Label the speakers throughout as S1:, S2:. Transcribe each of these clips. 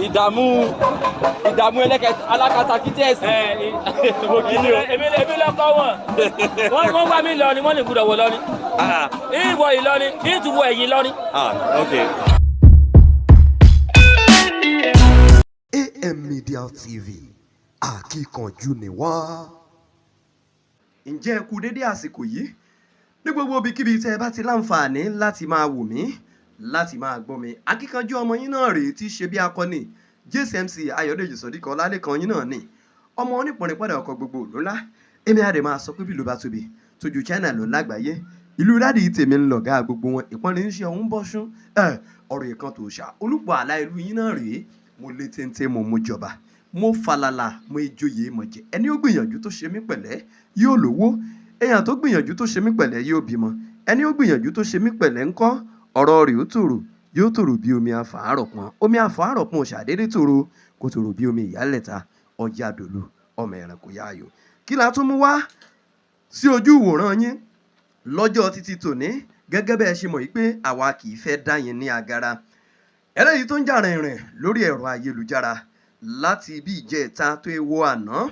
S1: Ìdààmú alákatakítí ẹ̀sìn. Mo kí ni o.
S2: Èmi lọkọ wọn. Wọ́n wá mi lọ ni, wọ́n lè gbúdọ̀ wọ lọ ni. Ìwọ Ìlọrin, ìtùwọ̀ ẹ̀yìn Ìlọrin.
S1: Ah, ok.
S3: AM Media TV, àkìkànjú ni wá.
S4: Ǹjẹ́ ẹ kú dédé àsìkò yìí ní gbogbo ibikíbi tẹ́ ẹ bá ti láǹfààní láti máa wò mí, láti máa gbọ́ mi? Akíkanjú ọmọ yín náà rèé tí í ṣe bí akọni, JCMC Ayọ̀dèjì Sọ̀díkọ̀ Ọlálẹ́kan yín náà ni, ọmọ onípọ̀nrín ọkọ̀ gbogbo òlú ńlá. Èmi àdè máa sọ pé bí ìlú bá tóbi tójú China ló lágbàáyé, ìlú daddy tèmi ń lọ̀gá gbogbo wọn. Ìpọ́nrin ń ṣe ọ̀hún bọ́ṣún ọ̀rọ̀ ìkan tó ṣà olùpọ̀ àlá ìlú yín náà rèé. Mo lé téńté, mo mú jọba, mo falala, mo ìjòyè mọ̀jẹ̀. Ẹni ó gbìyànjú tó ṣe mí pẹ̀lẹ́ yóò lówó, èèyàn tó gbìyànjú tó ṣe mí pẹ̀lẹ́ yóò bímọ, ẹni ó gbìyànjú tó ṣe mí pẹ̀lẹ́ ńkọ́, ọ̀rọ̀ rẹ̀ ó tòrò, yóò tòrò bí omi àfàárọ̀ pọn. Omi àfàárọ̀ pọn ò ṣàdédé tòrò, kó tòrò bí omi ìyálẹ̀ta ọjà dòlù ọmọ ẹranko yáàyò. Kí la tún mú wá sí ojú ìwòran yín lọ́jọ́ títí tòní? Gẹ́gẹ́ bẹ́ẹ̀ ṣe mọ̀ yìí pé àwa kì í fẹ́ dá yín ní agara, eléyìí tó ń jà rìnrìn lórí ẹ̀rọ ayélujára láti ibi ìjẹta tó ewo àná,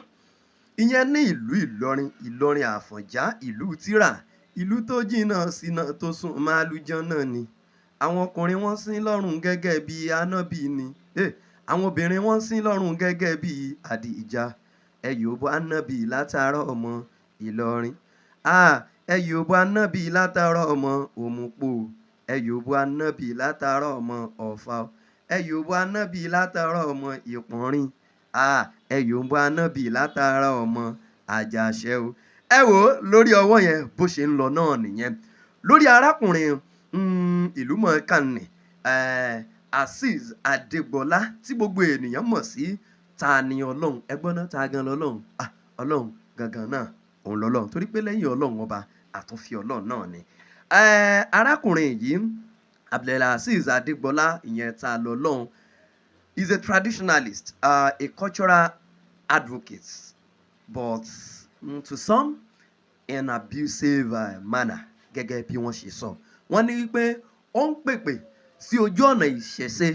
S4: ìyẹn ní ìlú Ìlọrin, Ìlọrin Àfọ̀njá, ìlú tírà, ìlú tó jìnnà sínà tó sún máàlùjọ náà ni. Àwọn ọkùnrin wọn sín lọ́rùn gẹ́gẹ́ bí anábì ni, àwọn obìnrin wọn sín lọ́rùn gẹ́gẹ́ bí àdìjà. Ẹ yòòbó anábì látàárọ̀ ọmọ Ìlọrin, ẹ yòòbó anábì látàárọ̀ ọmọ Òmùpó, ẹ yòòbó anábì látàárọ̀ ọmọ Ọ̀fà, ẹ yòòbó anábì látàárọ̀ ọmọ Ìpọ̀nrín, ẹ yòòbó anábì látàárọ̀ ọmọ Àjàṣẹ́ o. Ẹ wò ó lórí ọwọ́ yẹn, bó ṣe ń lọ náà nìyẹn lórí arákùnrin ìlúmọ̀ọ́ká nì Azeez Adégbọlá tí gbogbo ènìyàn mọ̀ sí Tani Ọlọ́run. Ẹgbọ́n náà, ta gan lọ́lọ́run? Ọlọ́run gangan náà òun lọ́lọ́run, torí pé lẹ́yìn Ọlọ́run ọba, àtúnfi Ọlọ́run náà ni. Arákùnrin yìí, Abdulazeez Adégbọlá, ìyẹn Ta lọ́lọ́run, is a traditionalist, a cultural advocate, but to some in abusive manner. Gẹ́gẹ́ bí wọ́n ṣe sọ, wọ́n ní wípé ó ń pèpè sí ojú ọ̀nà ìṣẹ̀ṣe,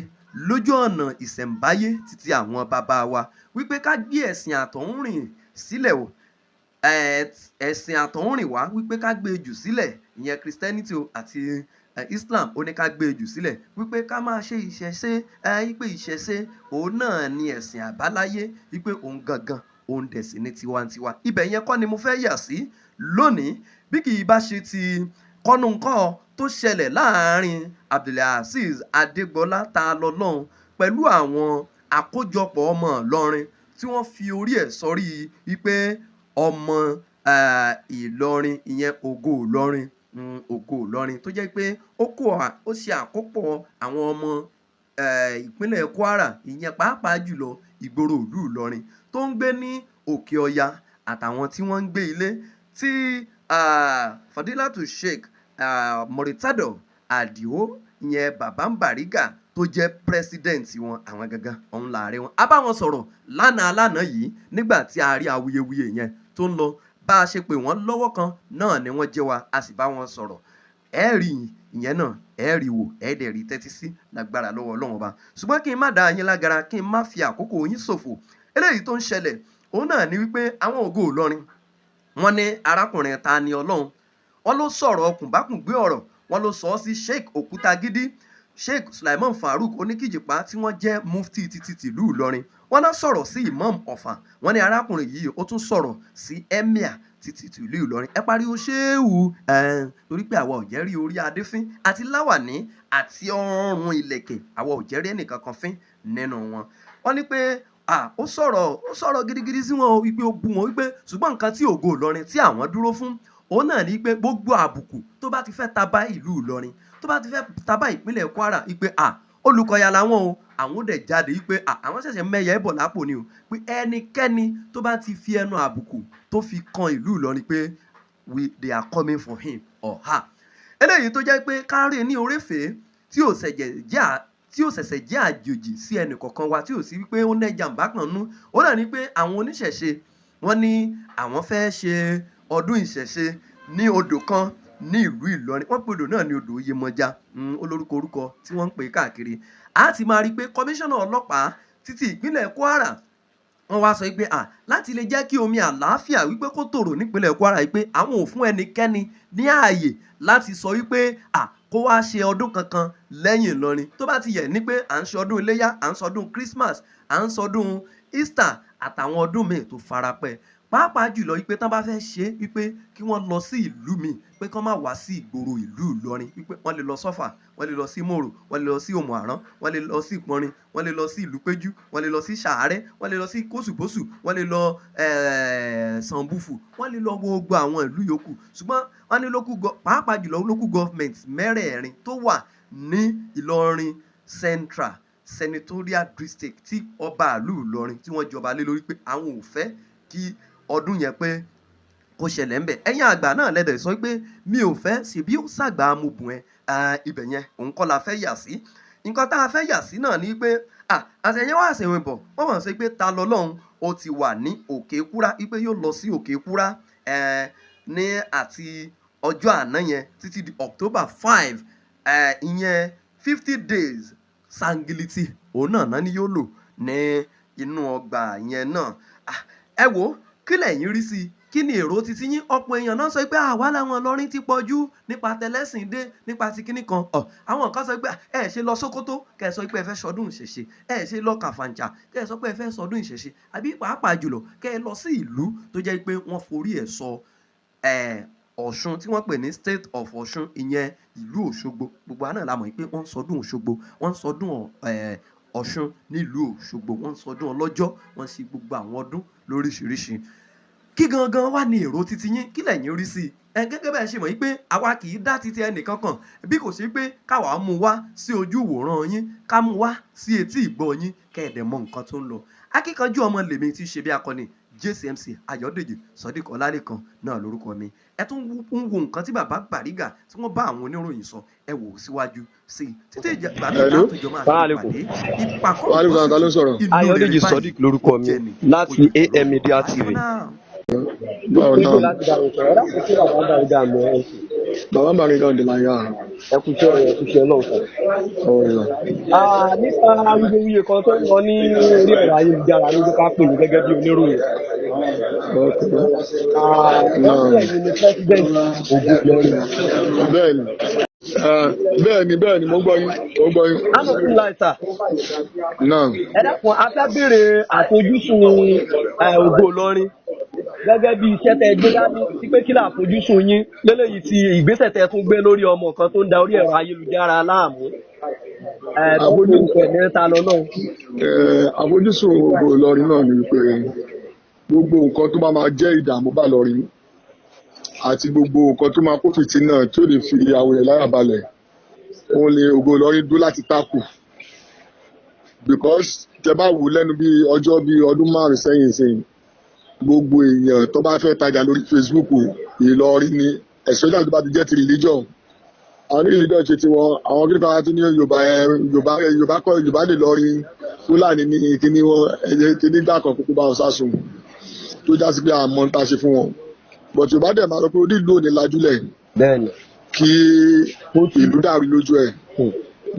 S4: lójú ọ̀nà ìṣẹ̀ǹbáyé títí àwọn bàbá wa, wípé ká gbé ẹ̀sìn àtọ̀húnrìn sílẹ̀ o, ẹ̀sìn àtọ̀húnrìn wá, wípé ká gbé e jù sílẹ̀, ìyẹn Christianity o àti Islam. Ó ní ká gbé e jù sílẹ̀, wípé ká máa ṣe ìṣẹ̀ṣe, wípé ìṣẹ̀ṣe òun náà ni ẹ̀sìn àbáláyé, wípé òun gangan òun dẹ̀ sí ní tiwantiwa. Ibẹ̀ yẹn kọ́ ni mo fẹ́ yà sí lónìí, bí kì í bá ṣe ti kọ́nu-ńkọ́ tó ṣẹlẹ̀ láàrin Abdulazeez Adégbọlá Ta lọ́lọ́run pẹ̀lú àwọn àkójọpọ̀ ọmọ Ìlọrin tí wọ́n fi orí ẹ̀ sọrí wípé ọmọ Ìlọrin, ìyẹn Ògo Ìlọrin, Ògo Ìlọrin, tó jẹ́ pé ó kó ó ṣe àkópọ̀ àwọn ọmọ ìpínlẹ̀ Kwara, ìyẹn pàápàá jùlọ ìgboro ìlú Ìlọrin tó ń gbé ní Òkè Ọya àtàwọn tí wọ́n ń gbé ilé tí Fadilatu Sheikh Muritado Adio, ìyẹn Baba Bariga, tó jẹ́ president wọn, àwọn gangan òun láàrin wọn. A bá wọn sọ̀rọ̀ lánàá lánàá yìí nígbà tí a rí awuyewuye yẹn tó ń lọ. Bá a ṣe pè wọ́n lọ́wọ́ kan náà ni wọ́n jẹ́ wa, a sì bá wọn sọ̀rọ̀. Ẹ rí ìyẹn náà, ẹ rí wò, ẹ dẹ̀ rí tẹ́tí sí lágbára lọ́wọ́ Ọlọ́run Ọba. Ṣùgbọ́n kí n má dá yín lágara, kí n má fi àkókò yín ṣòfò, eléyìí tó ń ṣẹlẹ̀ òun náà ni wípé àwọn Ògo Ìlọrin, wọ́n ní arákùnrin Tani Ọlọ́run, wọ́n ló sọ̀rọ̀ kùnbákùngbé ọ̀rọ̀, wọ́n ló sọ ọ́ sí Sheikh Òkútagídí, Sheikh Sulaiman Farouk Oníkìjìpá, tí wọ́n jẹ́ mufti títí tìlú Ìlọrin. Wọ́n náà sọ̀rọ̀ sí Imam Ọ̀fà. Wọ́n ní arákùnrin yìí, ó tún sọ̀rọ̀ sí emir títí tìlú Ìlọrin. Ẹ pariwo ṣéwù, torí pé àwa ò jẹ́ rí orí adé fín àti láwàní àti ọrùn ìlẹ̀kẹ̀, àwa ò jẹ́ rí ẹnìkan kan fín nínú wọn. Wọ́n ní pé ó sọ̀rọ̀ gidigidi sí wọn o, wípé ó bú wọn, wípé ṣùgbọ́n nǹkan tí Ògo Ìlọrin tí àwọn dúró fún òun náà ní pé gbogbo àbùkù tó bá ti fẹ́ ta bá ìlú Ìlọrin, tó bá ti fẹ́ ta bá ìpínlẹ̀ Kwara, wípé Olùkọ́yà làwọn o, àwọn ò dẹ̀ jáde, wípé àwọn ṣẹ̀ṣẹ̀ mẹ́yẹ bọ̀ lápò ni o, pé ẹnikẹ́ni tó bá ti fi ẹnu àbùkù tó fi kan ìlú Ìlọrin, pé they are coming for him or her. Eléyìí tó jẹ́ pé kárí ní oréfèé tí ò ṣẹ̀ṣẹ̀ jẹ́ àjòjì sí ẹnì kọ̀ọ̀kan wa, tí ò sí wípé ó ní jàǹbá kan nú, ó náà ní pé àwọn oníṣẹ̀ṣe, wọ́n ní àwọn fẹ́ ṣe ọdún ìṣẹ̀ṣe ní odò kan ní ìlú Ìlọrin. Wọ́n pe odò náà ní odò Iyemọja, olórúkọ orúkọ tí wọ́n ń pè káàkiri. A ti máa rí i pé kọmíṣánná ọlọ́pàá títí ìpínlẹ̀ Kwara wọ́n wá sọ pé à láti lè jẹ́ kí omi àlàáfíà wípé kó tòrò nípínlẹ̀ Kwara, wípé àwọn ò fún ẹnikẹ́ni ní ààyè láti sọ wípé à kó wá ṣe ọdún kankan lẹ́yìn Ìlọrin. Tó bá ti yẹ ní pé à ń ṣe ọdún Iléyá, à ń ṣọdún Christmas, à ń ṣọdún Easter àtàwọn ọdún míì tó farapẹ́, pàápàá jùlọ wípé tán bá fẹ́ ṣe é, wípé kí wọ́n lọ sí ìlú míì, pé kán má wá sí ìgboro ìlú Ìlọrin, wípé wọ́n lè lọ Sọ́fà, wọ́n lè lọ sí Mòrò, wọ́n lè lọ sí Òmù-Àrán, wọ́n lè lọ sí Ìpọnrin, wọ́n lè lọ sí Ìlúpéjú, wọ́n lè lọ sí Ṣàárẹ̀, wọ́n lè lọ sí Kóṣùbóṣù, wọ́n lè lọ Sànbùfù, wọ́n lè lọ gbogbo àwọn ìlú yòókù. Ṣùgbọ́n wọ́n ní pàápàá jùlọ local government mẹ́rẹ̀ẹ̀rin tó wà ní Ìlọrin Central Senatorial District tí ọba ìlú Ìlọrin tí wọ́n jọba lé lórí, pé àwọn ò fẹ́ kí ọdún yẹn pé kó ṣẹlẹ̀ ńbẹ̀. Ẹ̀yin àgbà náà lẹ́dẹ̀ sọ pé mi ò fẹ́ ṣèbí ó ṣàgbà amobùn ẹ̀ ibẹ̀ yẹn, òun kọ́ la fẹ́ yà sí. Nǹkan tá a fẹ́ yà sí náà ni pé àṣẹyìn wá àṣẹyìn bọ̀, wọ́n mọ̀ sí pé Ta Lọ́lọ́run ó ti wà ní Òkè Kúrá, wípé yóò lọ sí Òkè Kúrá ní àti ọjọ́ àná yẹn títí di October 5, ìyẹn 50 days sangiliti òun náà náà ni yóò lò ní inú ọgbà yẹn náà. Ẹ wo, kí lẹ̀yin rí sí i? Kí ni èrò titi yín? Ọ̀pọ̀ èèyàn náà sọ pé àwa làwọn Ìlọrin ti pọ̀ jù nípa tẹlẹ́sìn dé, nípa ti kíní kan ọ̀. Àwọn kan sọ pé ẹ ṣe lọ Sókótó kẹ ẹ sọ pé ẹ fẹ́ sọdún ìṣẹ̀ṣe, ẹ ṣe lọ Kàfàǹchà kẹ ẹ sọ pé ẹ fẹ́ sọdún ìṣẹ̀ṣe, àbí pàápàá jùlọ kẹ ẹ lọ sí ìlú tó jẹ́ pé wọ́n forí ẹ̀ sọ ẹ̀ Ọ̀ṣun tí wọ́n pè ní State of Ọ̀ṣun, ìyẹn ìlú Òṣogbo. Gbogbo àná la mọ̀ pé wọ́n ń sọdún Òṣogbo, wọ́n ń sọdún Ọ̀ṣun nílùú Òṣogbo, wọ́n ń sọdún ọlọ́jọ́, wọ́n ń ṣe gbogbo àwọn ọdún lóríṣiríṣi. Kí gangan wà ní èrò titi yín? Kí lẹ̀yin rí sí i? Ẹ gẹ́gẹ́ bẹ́ẹ̀ ṣe mọ̀ pé àwa kì í dá titi ẹnìkan kan, bí kò sí pé káwa mú wá sí ojú ìwòran yín, ká mú wá sí etí ìgbọ́ yín, kẹ́ ẹ̀ dẹ̀ mọ nǹkan tó ń lọ. Akíkanjú ọmọ lèmi tí ṣe bí akọni, JCMC Ayọ̀dèjì Sodiq Ọlálẹ́kan náà lórúkọ mi. Ẹ tún ń wo nǹkan tí bàbá Bariga tí wọ́n bá àwọn oníròyìn sọ, ẹ wò ó síwájú sí i títí ìgbà mi
S5: Hello.
S4: látòjọ máa fi pàdé ìpàkọ́.
S5: Wa alaikum salam, ta ló ń sọ̀rọ̀?
S4: Inú rere
S1: Ayọ̀dèjì
S4: báyìí
S1: Sodiq lórúkọ mi
S4: jẹ́ ni
S1: láti
S4: ojú
S1: AM Media
S4: Bye
S1: TV.
S4: for now.
S5: Báwo
S1: Nígbò
S5: náà?
S1: láti dàrú sọ̀rọ̀, ẹ dákun, sí bàbá Bariga mọ́ ẹ sí.
S5: Bàbá Bariga on the line, yà.
S1: Ẹ kú iṣẹ́ ọ̀rọ̀, ẹ kú iṣẹ́ náà sọ.
S5: Ọ̀rọ̀ ìlà.
S1: Nípa awuyewuye kan tó ń lọ ní orí ẹ̀rọ ayélujára ló jẹ́ ká pè ní gẹ́gẹ́ bí oníròyìn.
S5: Okay.
S1: Wọ́n ní ẹ̀yin ni president Ògo Ìlọrin.
S5: Bẹ́ẹ̀ni. Bẹ́ẹ̀ni, bẹ́ẹ̀ni, mo gbọ́ yín, mo gbọ́ yín.
S1: Amòfin láìsà,
S5: Náà.
S1: ẹ dákun, a fẹ́ béèrè àfojúsùn Ògo Ìlọrin gẹ́gẹ́ bí iṣẹ́ tẹ́ gbé dání sí, pé kí làfojúsùn yín lélẹ́yìí ti ìgbésẹ̀ tẹ́ tún gbé lórí ọmọ kan tó ń da orí ẹ̀rọ ayélujára láàmú tó ń forúkọ ẹ̀ ní Ta Lọ́lọ́run.
S5: Àfojúsùn Ògo Ìlọrin náà ni wípé gbogbo nǹkan tó bá máa jẹ́ ìdààmú bá Ìlọrin àti gbogbo nǹkan tó máa kó fìtínà tí ó lè fi àwọn èèyàn láyà balẹ̀, òun ni Ògo Ìlọrin dúró láti tákù, because tẹ bá wò lẹ́nu bí ọjọ́ bí ọdún 5 sẹ́yìn sẹ́yìn, gbogbo èèyàn tó bá fẹ́ tajà lórí Facebook, Ìlọrin ni, especially tó bá ti jẹ́ ti religion. Àwọn ní religion ṣe tiwọn, àwọn kí nípa tó ní Yorùbá, ẹ Yorùbá, Yorùbá kọ́, Yorùbá lè lọrin, Fúlàní ní kíní wọn, ẹyẹ kíní gbà kan kókó bá wọn sásùn tó já sí pé àmọ́ ń ta ṣe fún wọn, but Yorùbá dẹ̀ máa sọ pé onílù ò ní lajúlẹ̀ kí ìlú dàrú lójú ẹ̀.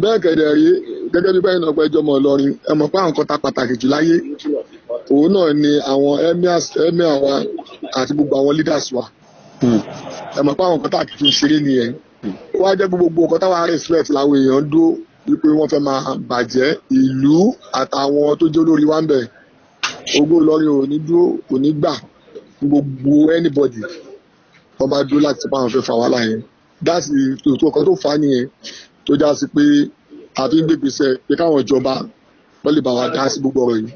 S5: Bẹ́ẹ̀ kẹ̀dẹ̀ rí, gẹ́gẹ́ bí bẹ́ẹ̀ náà pẹ́jọ́ mọ̀ Ìlọrin, ẹ mọ̀ pé àwọn kan ta pàtàkì jù láyé, òun náà ni àwọn emirs, emir wa àti gbogbo àwọn leaders wa. Ẹ mọ̀ pé àwọn kan tá a kì í ṣeré nìyẹn. Ó wá jẹ́ pé gbogbo nǹkan táwa respect làwọn èèyàn ń dó wípé wọ́n fẹ́ máa bàjẹ́ ìlú àtàwọn tó jẹ́ olórí wa ń bẹ̀. Ògo Ìlọrin ò ní dúró, kò ní gbà fún gbogbo anybody wọ́n bá dúró láti pa àwọn fẹ́ fà wàhálà yẹn. That's the tó kan tó fà á nìyẹn, tó já sí pé àfi ń gbègbèsè pé káwọn ìjọba wọ́n lè bá wa dá sí gbogbo ọ̀rọ̀ yìí.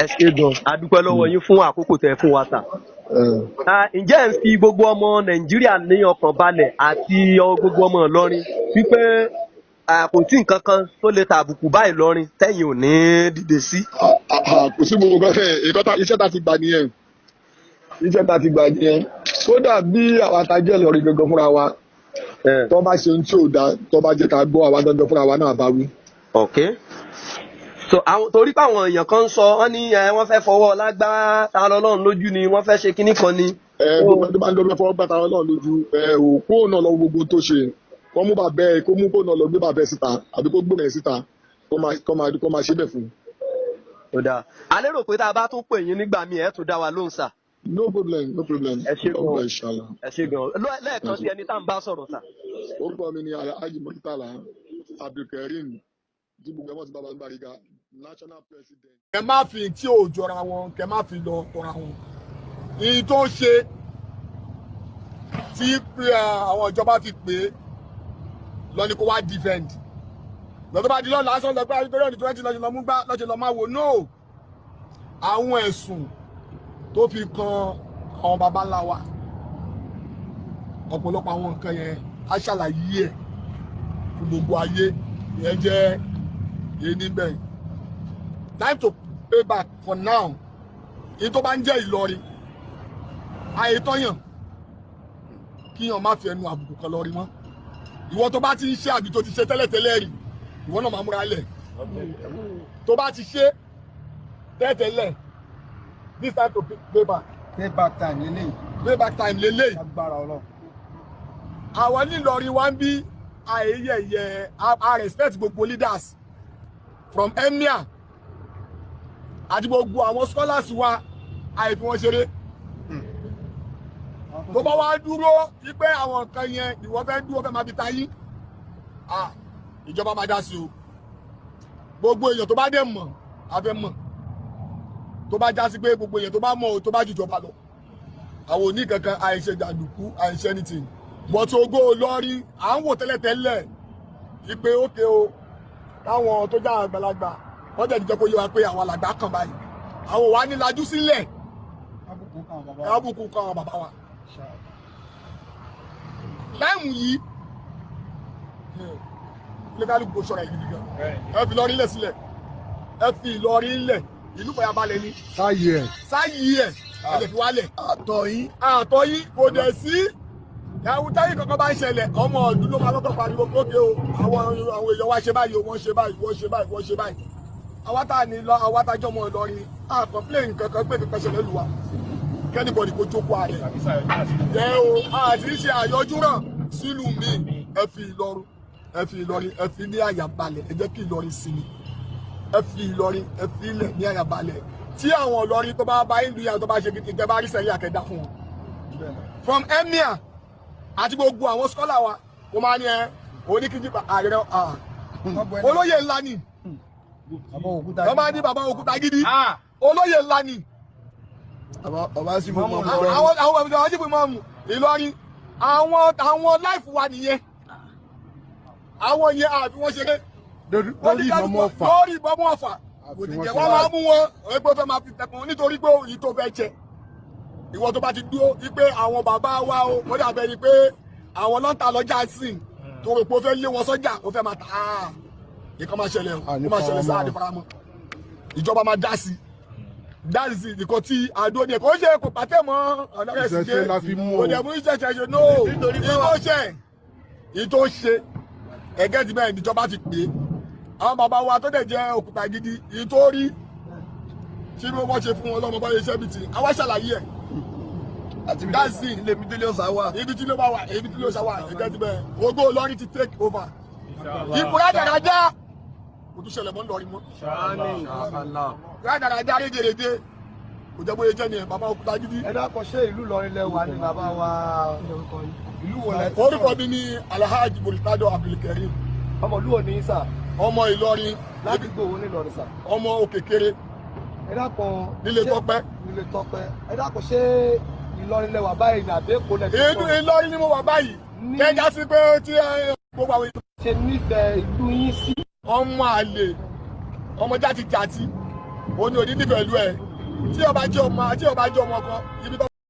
S1: Ẹ ṣe gan, a dúpẹ́ lọ́wọ́ yín fún àkókò tẹ́ fún wa sà. Ǹjẹ́ ẹ̀ ń fi gbogbo ọmọ Nàìjíríà ní ọkàn balẹ̀ àti gbogbo ọmọ Ìlọrin wípé kò sí nǹkan kan tó lè tàbùkù bá Ìlọrin tẹ́yìn ò ní dìde sí?
S5: Kò sí gbogbo nǹkan ẹ̀ iṣẹ́ tá ti gbà nìyẹn, iṣẹ́ tá ti gbà nìyẹn. Kódà bí àwa ta jẹ́ Ìlọrin gangan fúnra wa, tó bá ṣe ohun tí ò dáa, tó bá jẹ́ ká gbọ́, àwa gangan fúnra wa náà bá wí.
S1: Ok, so àwọn torí pé àwọn èèyàn kan ń sọ, wọ́n ní wọ́n fẹ́ fọwọ́ ọlá gbá Ta Lọ́lọ́run lójú ni, wọ́n fẹ́ ṣe kinní kan ni.
S5: Ẹ gbogbo ẹni tó bá ń dọ́gbẹ́ fọwọ́ gbàtà Ọlọ́run lójú ẹ ò kó náà lọ, gbogbo tó ṣe wọ́n mú bàbá ẹ kó mú kó náà lọ gbé bàbá ẹ síta àbí kó gbé rẹ̀ síta. Kọ́ máa ṣe bẹ̀ fún un.
S1: Ó dáa, a lérò pé tá a bá tún pè yín nígbà míì, ẹ tún dá wa lóhùn sà.
S5: No problem, no problem.
S1: Ẹ ṣé gan.
S5: Ọgbà, inshallah.
S1: Ẹ ṣé gan. Lẹ́ẹ̀kan sí, ẹni tá à ń bá sọ̀rọ̀ sà?
S5: Orúkọ mi ni Alhaji Murtala Abdulkareem, tí gbogbo ẹmọ ti bàbá Bariga, national president.
S6: Kẹ má fi tí ò jọra wọn, kẹ má fi lọ tọra wọn. Ìyí tó ń ṣe tí àwọn ìjọba fi pè é lọ ní kó wá defend lọ́tọ́ bá di lọ́la lásán lọ pé àbítorí ọ̀nì 20 lọ́sẹ̀ lọ mú gbá lọ́sẹ̀ lọ máa wò no. Àwọn ẹ̀sùn tó fi kan àwọn baba ńlá wa, ọ̀pọ̀lọpọ̀ àwọn nǹkan yẹn, á ṣàlàyé ẹ̀ fún gbogbo ayé. Ìyẹn jẹ́ èyí níbẹ̀. Time to pay back for now. Èyí tó bá ń jẹ́ Ìlọrin, àìtọ́yàn kíyàn má fi ẹnu àbùkù kan lọ rí mọ́. Ìwọ tó bá ti ń ṣe àbí tó ti ṣe tẹ́lẹ̀tẹ́lẹ̀ rí, ìwọ náà máa múra lẹ̀. Tó bá ti ṣe tẹ́lẹ̀tẹ́lẹ̀, this time to pay back.
S7: Pay back time lélẹ́yìí.
S6: Pay back time lélẹ́yìí.
S7: Agbára Ọlọ́run.
S6: Àwọn nílọrin wa ń bí àyẹyẹ, a respect gbogbo leaders from emir àti gbogbo àwọn scholars wa, àìfi wọn ṣeré. Tó bá wá dúró wípé àwọn nǹkan yẹn ìwọ fẹ́ dúró, fẹ́ máa fi ta yín, ah, ìjọba máa dá sí o. Gbogbo èèyàn tó bá dé mọ̀, a fẹ́ mọ̀. Tó bá já sí pé gbogbo èèyàn tó bá mọ̀ o, tó bá jùjọba lọ, àwọn òní kankan, àìṣe jàǹdùkú, àìṣe anything, but ògo Ìlọrin à ń wò tẹ́lẹ̀tẹ́lẹ̀ ìpè òkè o. Táwọn tó já àgbàlagbà wọ́n jẹ́ ìjẹ́ kó yé wa pé àwọn alàgbà kan báyìí, àwọn wà ní lajú sílẹ̀.
S7: Kábùkù kan bàbá wa.
S6: Kábùkù kan àwọn bàbá wa time yìí, oníkálukú kò ṣọ́ra ìgidi gan. Ẹ fi Ìlọrin lẹ̀ sílẹ̀, ẹ fi Ìlọrin lẹ̀, ìlú fàyàbalẹ̀ ni.
S7: Sáyé ẹ̀.
S6: Sáyì ẹ̀, ẹ lè fi wálẹ̀.
S7: Àtọ̀ yín.
S6: Àtọ̀ yín kò dẹ̀ sí ẹ̀wù táyì kankan bá ń ṣẹlẹ̀, ọmọ ọdún ló máa lọ́kọ̀ pariwo ókè o, àwọn èèyàn wa ṣe báyìí o, wọ́n ṣe báyìí, wọ́n ṣe báyìí, wọ́n ṣe báyìí. Àwa tá a ní lọ, àwa tá a jọ ọmọ Ìlọrin, a complain kankan pé kankan ṣẹlẹ̀ lù wá. Kí anybody kó jókòó ààrẹ jẹ́ o, àti ṣe àyọjúràn sílùú mi. Ẹ fi Ìlọrin, ẹ fi Ìlọrin, ẹ fi ní àyà balẹ̀. Ẹ jẹ́ kí Ìlọrin sinmi. Ẹ fi Ìlọrin, ẹ fi ilẹ̀ ní àyà balẹ̀. Tí àwọn Ìlọrin tó bá bá ìlú yàtọ̀ tó bá ṣe gidi, tẹ bá rí sẹ́yìn àkẹ́dá fún wọn from emir àti gbogbo àwọn scholar wa, kó máa ní ẹ oníkíjí ààrẹ olóyè ńlá ni.
S7: Bàbá òkúta.
S6: Wọ́n máa ní bàbá òkúta gidi, olóyè ńlá ni.
S7: Ọba sí fún ọmọ.
S6: Àwọn chief imam Ìlọrin, àwọn life wa nìyẹn. Àwọn yẹn àfi wọ́n ṣeré.
S7: Lórí ìmọ̀mọ́ ọ̀fà.
S6: Lórí ìmọ̀mọ́ ọ̀fà.
S7: Àfi wọ́n
S6: wọ́n máa mú wọn ẹgbẹ́ fẹ́ máa fi tẹkùn nítorí pé òyìn tó fẹ́ jẹ. Ìwọ tó bá ti dúró wípé àwọn bàbá wa o, wọ́n dàbẹ̀ ni pé àwọn lọ́ńtà lọ́jà sìn tó rò pé ó fẹ́ lé wọn sọ́jà, ó fẹ́ máa tà á, nǹkan máa ṣẹlẹ̀ o, ó máa ṣẹlẹ̀ sáà ní faramọ́. Ìjọba máa dá sí, dá sí. Nǹkan tí àdó ni kò ṣe kò pàtẹ́ mọ́ ọ̀nà rẹ̀ sí.
S7: Ìṣẹ̀ṣe la fi mú o.
S6: Kò dẹ̀ mú ìṣẹ̀ṣẹ̀ ṣe no. Ìtò ṣe, ìtò ṣe ẹ̀gẹ́ ti bẹ́ẹ̀ níjọba ti pè é. Àwọn bàbá wa tó dẹ̀ jẹ́ òkúta gidi, ìtò rí tí wọ́n ṣe fún wọn lọ́mọ bá yẹ iṣẹ́ bíi ti àwa ṣàlàyé ẹ̀.
S7: Àti
S6: That's it.
S7: ilé mi délé ọ̀sà wà.
S6: Ibi tí ló bá wà, ibi tí ló ṣá wà, ẹ̀gẹ́ ti bẹ́ẹ̀. Ògo Ìlọrin ti take over. Ipò rádaràdá kò tún ṣẹlẹ̀ mọ́ Ìlọrin mọ́. Rádaràdá rédèrèdè kò jẹ́ bóyá jẹ́ ni ẹ̀ bàbá òkúta gidi.
S7: Ẹ dákun, ṣé ìlú Ìlọrin lẹ wà ní bàbá wa? Ìlú wo lẹ ti?
S6: Orúkọ mi ni Alhaji Murtado Abdulkareem.
S1: Ọmọ ìlú wo ní sà?
S6: Ọmọ Ìlọrin.
S1: Ládùúgbò wo ní Ìlọrin sà?
S6: Ọmọ Òkèkèrè.
S1: Ẹ dákun.
S6: Nílé Tọ́pẹ́.
S1: Nílé Tọ́pẹ́. Ẹ dákun, ṣé Ìlọrin lẹ wà báyìí ní àbí Èkó lẹ ti
S6: Ìlú
S1: sọ̀rọ̀?
S6: Ìlọrin ni mo wà báyìí. Kẹjá sí pé tí gbogbo àwọn
S1: Ṣe nífẹ̀ẹ́ ìlú yín sí?
S6: Ọmọ àlè, ọmọ játijàti òní òní nífẹ̀ẹ́ ìlú ẹ̀. Tí ọba jẹ́ ọmọ, tí ọba jẹ́ ọmọ kan ibi tó